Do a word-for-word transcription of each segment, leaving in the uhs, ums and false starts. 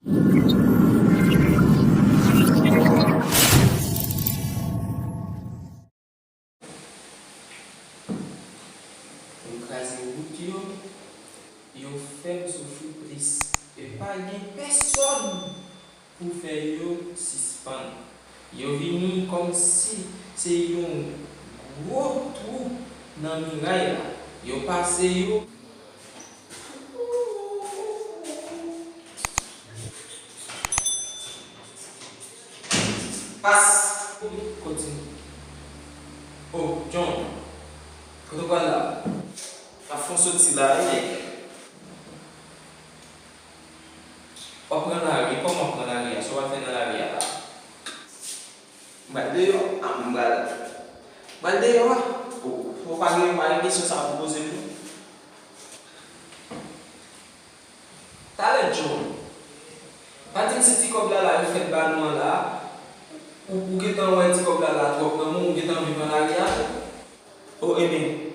Yo kraze wout yo, yo fè m soufri plis. E pa gen pèsòn pou fè yo sispann. Yo vini kòmsi se yon gwo twou nan miray la. Yo pase yo. Pas. Kote? Oh, John. Kote w pral la? M ap fè yon soti la, wi, nèg. W ap pran lari, kòman w ap pran lari a? Sa w ap fè nan lari a la? M pral deyò, a, m pral, m pral deyò a. Ou, ou pa gen, pa gen kesyon sa pou poze m, non. Talè, John. Pa di m si ti kòb la la yo fèk ba nou an la, ou, ou gentan wè ti kòb la la twòp nan men w, ou gentan anvi pran lari a tou? O, ebyen,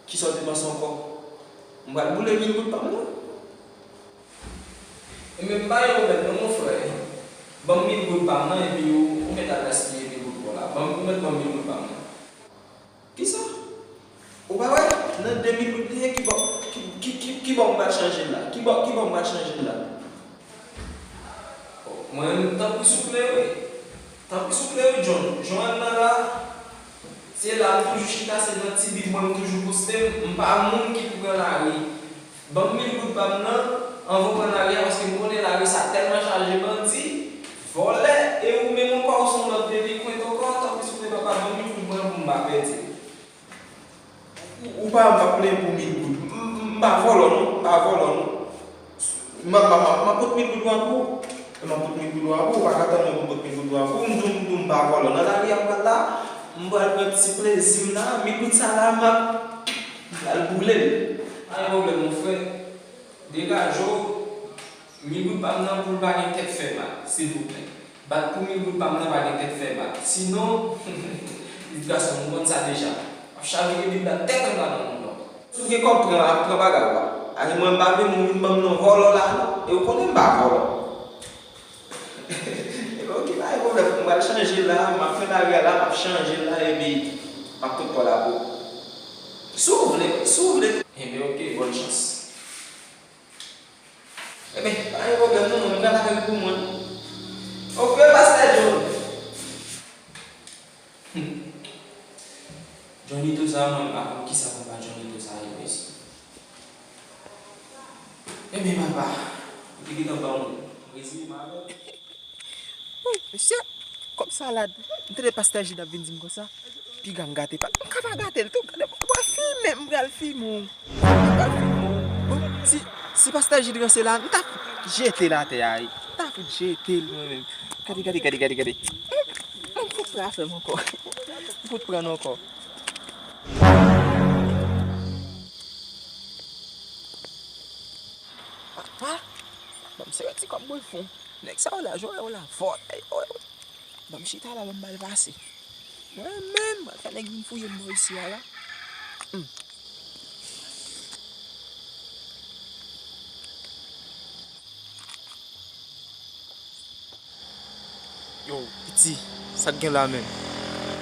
kisa w te panse ankò? M pral boule mil goud pa m nan. Ebyen, m pa gen pwoblèm non, mon frè. Ban m mil goud pa m nan, epi ou, ou mèt al gaspiye mil goud pa w la. Ban m, ou mèt ban m mil goud pa m nan. Kisa? Ou pa wè? Nan de mil goud li ye, ki bò, ki, ki, ki, ki bò m pral chanje l la? Ki bò, ki bò m pral chanje l la? Mwen menm, tanpri souple wi. Tanpri souple wi, John. Jan w wè m nan la, se la m toujou chita, se nan ti bib mwen m toujou poste m. M pa moun ki pou pran lari. Ban m mil goud pa m nan, anvan w pran lari a, paske m konnen lari sa tèlman chaje bandi, vòlè, e ou menm ankò, ou se yon lòt delikwen ankò, tanpri souple papa, ban m mil goud mwen pou m pa pèdi. Ou, ou pa wè m pa plenyen pou mil goud. M, m, m pa vòlò non, m pa vòlò non. M, m, m, m ap pot mil goud la pou ou. M ap pot mil goud la pou ou, ou pa ka tann mwen pou m pot mil goud la pou ou. M di w, m di w m pa vòlò. Nan lari a m pral la, m pral pran ti plezi m la, mil goud sa la, m ap, m pral boule l. Pa gen pwoblèm, mon frè. Degaje w, mil goud pa m nan pou l pa gen tèt fè mal, silvouplè. Bat pou mil goud pa m nan pa gen tèt fè mal. Sinon, pitit gason m, ou konn sa deja. M ap chavire bib la tèt anba nan moun nan. Si w gen kòb, pran, pran bagay ou a. Ani mwen m pa vle moun vin ban m non vòlò la non. E ou konnen m pa vòlò. Ebyen, oke, pa gen pwoblèm. M pral chanje la, m ap fè lari a la, m ap chanje la, epi m ap pot kò la pou ou. Si w vle, si w vle. Ebyen, oke, bòn chans. Ebyen, pa gen pwoblèm non, mwen, m pral lari pou mwen. Oke, pastè John. Hmm. Johnny Toza, mwen, m pa konn kisa pou m ba Johnny Toza yo, mesye. Ebyen, papa, ou te gentan ban m rezime m avè l. Wi, mesye, kòm salad. M tande pastè Jid ap vin di m konsa. Piga m gate pa. M ka pa gate l tou. Gade, m pral fimen, m pral fimen w. M pral fimen w. Bon, si, si pastè Jid ranse la, m ta fout jete l atè a, wi. M ta fout jete l, mwen menm. Gade, gade, gade, gade, gade. M fout pran afè m ankò. M fout pran ankò. Papa, ban m sere ti kòb mwen fon. Nèg sa yo la, jwe yo la, vòlè yo. Ban m chita la, ban m ba l pase. Mwen menm, mwen fè nèg vin fouye m bò isi a la. Hmm. Yo, piti, sa k gen la menm?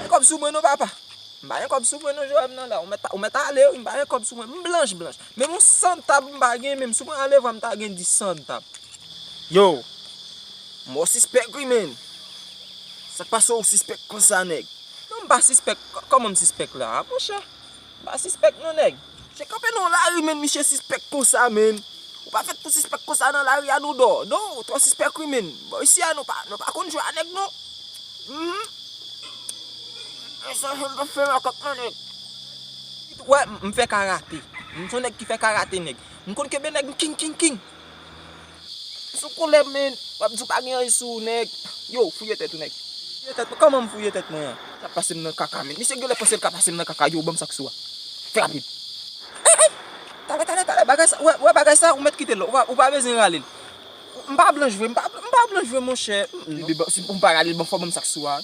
Gen kòb sou mwen non, papa. M pa gen kòb sou mwen non, Joab nan la. Ou mèt, ou mèt ale wi, m pa gen kòb sou mwen. M blanch, blanch. Menm yon santab m pa gen, menm si mwen ale vwa m ta gen dis santab. Yo, m wè w sispèk wi, menn. Sa k pase w sispèk konsa, nèg? Non, m pa sispèk. Kò-, kòman m sispèk la a, monchè? M pa sispèk non, nèg. Misye kanpe nan lari, menn, misye sispèk konsa, menn. Ou pa fèt pou sispèk konsa nan lari a, non, dò. Non, ou twò sispèk wi, menn. Bò isi a, nou pa, nou pa konn jwe a nèg, non. Mhm. E sa, m pa fè makak, non, nèg. Wè, m, m fè karate. M se yon nèg ki fè karate, nèg. M konn kenbe nèg, m king, king, king. Sou koulèv, menn. W ap di w pa gen anyen sou ou, nèg. Yo, fouye tèt ou, nèg. Fouye tèt mwen. Kòman m fouye tèt mwen an? L ap pase m nan kaka, menn. Misye genlè panse l ka pase m nan kaka. Yo, ban m sa k sou a. Fè rapid. Ey, ey! Talè, talè, talè. Bagay sa, wè, wè bagay sa, ou mèt kite l. Ou pa, ou pa bezwen rale l. M pa blanch vre, m pa, m pa blanch vre, monchè. M, m, si m pa rale l, bon, fò ban m sa k sou a.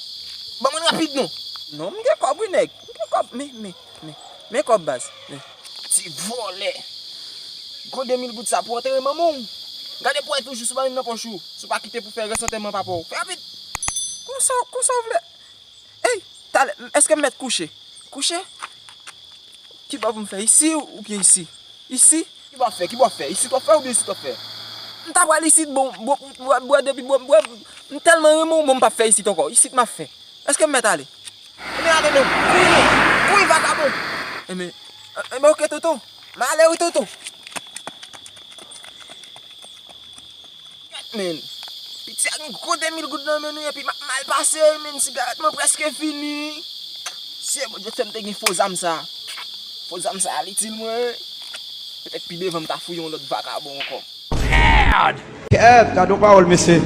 Ban mwen l rapid, non. Non, m gen kòb, wi, nèg. M gen kòb. Men, men, men. Men kòb, baz. Men. Ti vòlè. Gwo de mil goud sa pou antere manman w. Gade pwen toujou sou ba menm nan poch ou. Si w pa kite pou fè rès antèman papa w. Fè rapid. Konsa, konsa w vle. Ey, talè, èske m mèt kouche? Kouche? Ki bò pou m fè? Isi oubyen isi? Isi? Ki bò w ap fè? Ki bò w ap fè? Isit w ap fè oubyen isit w ap fè? M ta pral isit, bon, bon, bwè, bwè, depi, bwè, bwè, m tèlman renmen w, bon, m p ap fè isit ankò. Isit m ap fè. Èske m mèt ale? Ebyen, ale non. Kouri non. Kouri, vakabon. Ebyen, ebyen, oke, tonton. M ale wi, tonton. Gad, men. Piti a gen gwo de mil goud nan men li, epi m ap mal pase, men. Sigarèt mwen prèske fini. Si se Bondye k fè m te gen fo zam sa. Fo zam sa al itil mwen. Petèt pi devan m ta fouye yon lòt vakabon ankò. Kèt, gad yon pawòl, mesye.